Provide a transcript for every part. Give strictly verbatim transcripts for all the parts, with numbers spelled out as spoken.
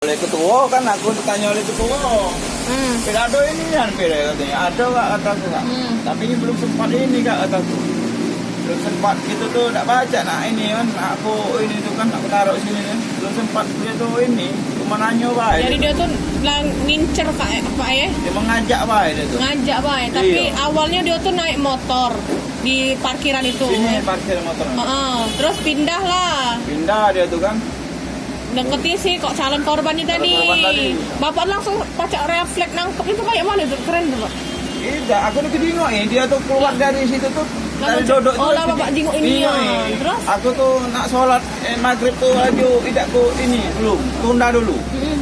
Oleh ketua kan, aku ditanya oleh ketua. Hmm. Pil ado ini kan, pil, katanya. Ado, Kak, kataku, Kak. Hmm. Tapi ini belum sempat ini, Kak, kataku. Belum sempat gitu tuh, dak baca nak ini kan. Aku ini tuh kan, aku taruh sini kan. Belum sempat dia tuh ini. Cuma nanyo bae. Jadi dia tuh lang-, ngincer, Pak, eh, Pak, eh? Dia mengajak bae dia tuh. Ngajak bae, tapi iya. Awalnya dia tuh naik motor di parkiran itu. Sini parkir motor. Heeh, terus pindah lah. Pindah dia tuh kan. Deketi sih kok calon korbannya tadi. Calon korban tadi. Bapak langsung pacak refleks nangkep itu kayak mana tuh? Keren tuh, Pak. Tidak, aku tuh kejingok ya. Dia tuh keluar dari situ tuh, dari dodok tuh. Oh, lah, Bapak jingok ini ya. Terus? Aku tuh nak sholat, eh, maghrib tuh laju, tidak ku ini, belum. Tunda dulu. Mm-mm.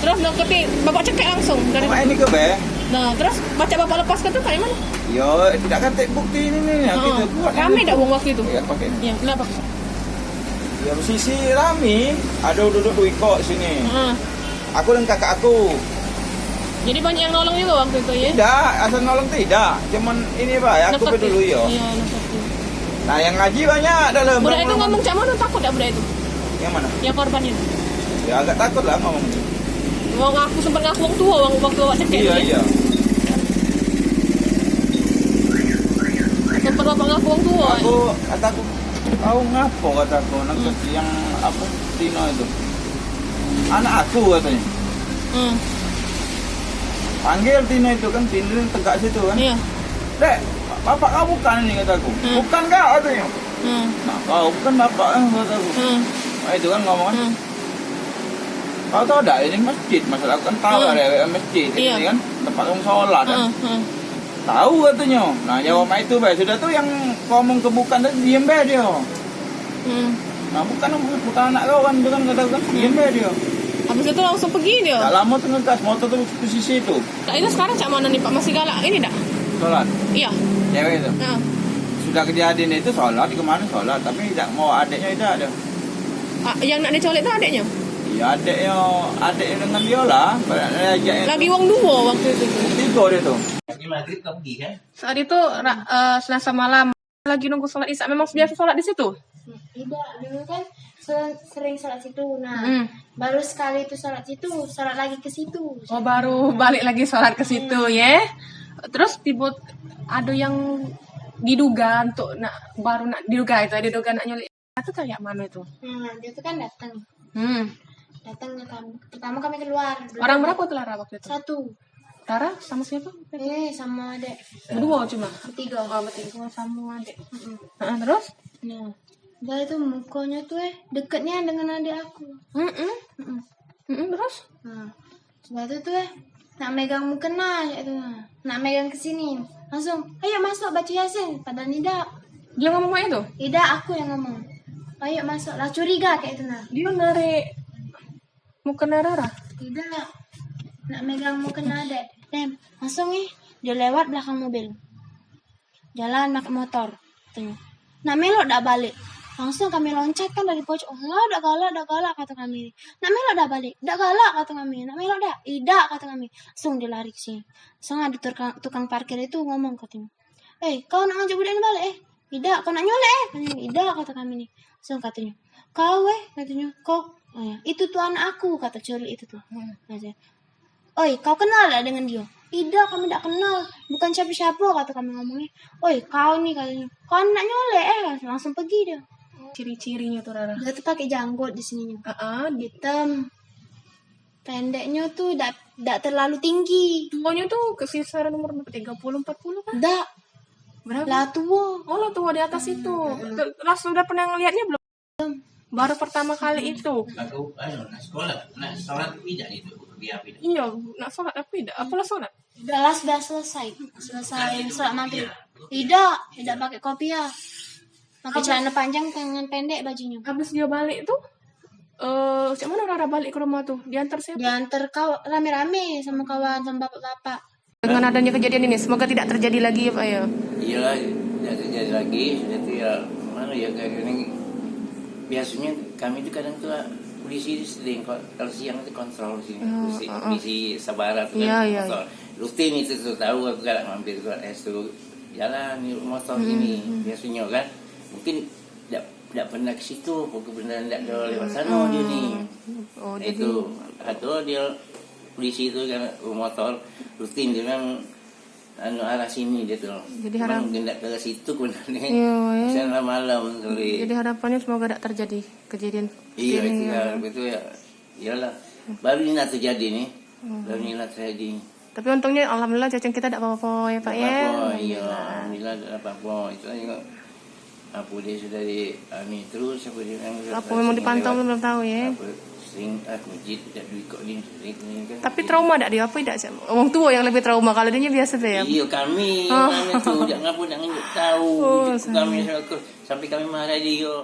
Terus deketi, Bapak cekek langsung dari. Bapak ini ke be? Nah, terus pacak Bapak lepaskan tuh kayak mana? Yo, tidak katek bukti ini nih, yang kita buat. Rame dak wong waktu itu? Iya, pakai ini. Iya, kenapa? Ya, sisi rami, ada duduk duit kok sini. Heeh. Aku dan kakak aku. Jadi banyak yang nolong juga waktu itu, ya? Tidak, asal nolong tidak. Cuman ini, Pak, ya, aku dulu, yo. Iya, neketin. Nah, yang ngaji banyak dalam. Budak itu ngomong cak mana? Takut dak budak itu? Yang mana? Yang korban itu. Ya, agak takut lah ngomong. Wong aku sempat ngaku wong tua, wong waktu awak cekek. Iya, iya. Sempat bapak ngaku wong tua. Aku, kataku, "Kau ngapo?" kataku, nang yang apa, Tino itu. "Anak aku," katanya. Hmm. Panggil Tino itu kan, Tino tegak situ kan. Iya. "Dek, bapak kau bukan ini," kataku. Hmm. "Bukan kau," katanya. Hmm. "Nah, kau bukan bapak," eh, kataku. Hmm. Nah, itu kan ngomong kan. Hmm. "Kau tahu dak ini masjid, masalah kan tahu ada masjid ini kan, tempat orang sholat kan." Hmm, hmm. "Tahu," katanya. Nah, jawab mak itu bae. Sudah tu yang ngomong ke bukan tadi diem bae dia. Hmm. "Nah, bukan, bukan anak kau kan," itu kan kata kan, diem bae dia. Habis itu langsung pergi dia. Tak lama tu ngegas motor tu ke sisi tu. Kak itu sekarang cak mana nih, Pak? Masih galak ini dak? Sholat. Iya. Cewek itu. Nah. Sudah kejadian itu sholat, di kemana sholat, tapi tidak mau adiknya itu ada. Ah, yang nak dicolek tu adiknya? Iya, adiknya, adiknya dengan dia lah. Banyak diajak itu. Lagi wong duo waktu itu. Tiga dia tu. Lagi maghrib kau pergi kan? Saat itu ra-, eh, Selasa malam. Lagi nunggu sholat Isya. Memang biasa sholat di situ? Tidak, dulu kan se-, sering sholat situ. Nah, hmm, baru sekali itu sholat situ, sholat lagi ke situ. Oh, baru balik lagi sholat ke situ, hmm, ya. Terus tiba ada yang diduga untuk nak, baru nak diduga itu, diduga nak nyulik. Itu kayak mana itu? Nah, dia tuh kan datang. Hmm. Datang ke kami. Pertama kami keluar. Orang berapa tuh, Lara, waktu itu? Satu. Rara sama siapa? Eh, sama adek. Berdua cuma? Bertiga. Oh, bertiga sama adek. Mm-mm. Heeh, terus? Nah, dia itu mukanya tuh, eh, deketnya dengan adik aku. Mm-mm. Mm-mm. Mm-mm, terus? Nah, sebab tu tuh, eh, nak megang mukena, cak tu. Nak megang ke sini. Langsung, "Ayo masuk baca Yasin." Padahal tidak. Dia ngomong mak itu? Tidak, aku yang ngomong. "Ayo masuk." Lah curiga kayak itu nah. Dia narik mukena Rara? Tidak. Nak megang mukena adek. Dem, langsung nih. Dia lewat belakang mobil. Jalan pakai motor, katanyo. "Nak melok dak balik?" Langsung kami loncat kan dari pojok. "Oh, dak galak, dak galak," kato kami. "Nak melok dak balik?" "Dak galak," kato kami. "Nak melok dak?" "Idak," kato kami. Langsung dia lari ke sini. Langsung ada tukang, tukang parkir itu ngomong, katanyo, "Eh, kau nak ngajak budak ni balik, eh?" "Idak." "Kau nak nyolek, eh?" Katanyo. "Idak," kato kami ni. Langsung katanyo, "Kau, eh," katanyo, "kau, oh ya, itu tuh anak aku," kato cewek itu tuh. Hmm. Katanyo, "Oi, kau kenal dak dengan dio?" "Idak, kami dak kenal. Bukan siapo-siapo," kato kami ngomongnyo. "Oi, kau ni," katanyo, "kau nak nyolek, eh?" Langsung pergi dio. Ciri-cirinyo tuh, Rara? Dia tuh pakai janggut di sininyo. Heeh. Hitam. Pendeknyo tuh dak, dak terlalu tinggi. Tuonyo tuh ke kisaran umur berapa? Tiga puluh, empat puluh kah? Dak. Berapa? Lah tuo. Oh, lah tuo di atas itu. Hmm. Te-, lah sudah pernah ngelihatnya belum? Baru pertama kali itu. Aku, anu, nak sekolah, nak sholat tidak itu, biar tidak. Iya, nak sholat tapi tidak. Apalah sholat? Udah lah, sudah selesai. Selesai sholat maghrib. Tidak, tidak pakai kopiah. Pakai celana panjang, tangan pendek bajunya. Habis dia balik tuh, eh, cak mana Rara balik ke rumah tuh? Diantar siapa? Diantar kau rame-rame sama kawan, sama bapak-bapak. Dengan adanya kejadian ini, semoga tidak terjadi lagi ya, Pak, ya. Iyalah, tidak terjadi lagi. Itu ya, mana ya, kayak gini. Biasanya kami itu kadang tuh polisi itu sering, kalau siang itu kontrol sini. Oh, polisi, oh, oh. Polisi sabara tuh kan, iya, iya, kontrol. Iya. Rutin itu tuh, tahu aku galak mampir tuh, es tuh jalan di motor, hmm, ini, hmm, biasanya kan. Mungkin tidak Dak pernah ke situ, pokok beneran dak ada lewat sana dia ni. Oh, Nah, jadi itu, atau dia polisi tu kan motor rutin dia memang anu arah sini dia tu. Jadi Cuman harap- mungkin dak ke situ kena ni. Iya, ya. Pasal malam tadi. Jadi harapannya semoga dak terjadi kejadian Iya seperti itu ini. ya, itu ya. Iyalah. Baru ni lah terjadi ni. Baru ni lah terjadi. Tapi untungnya alhamdulillah cacing kita dak apa-apa ya Pak ya. Apa? Iya, alhamdulillah dak apa-apa. Itu juga apa dia sudah di anu terus apa dia yang Apa memang dipantau belum tahu ya. Apa sing aku jit dak duit kok ni, duit ni kan. Tapi trauma dak dia apa dak sih? Orang tua yang lebih trauma kalau dia biasa be. Iya kami yang anu tu dak ngapa dak ngenjuk tahu. Oh, Kami sampai kami marah dia.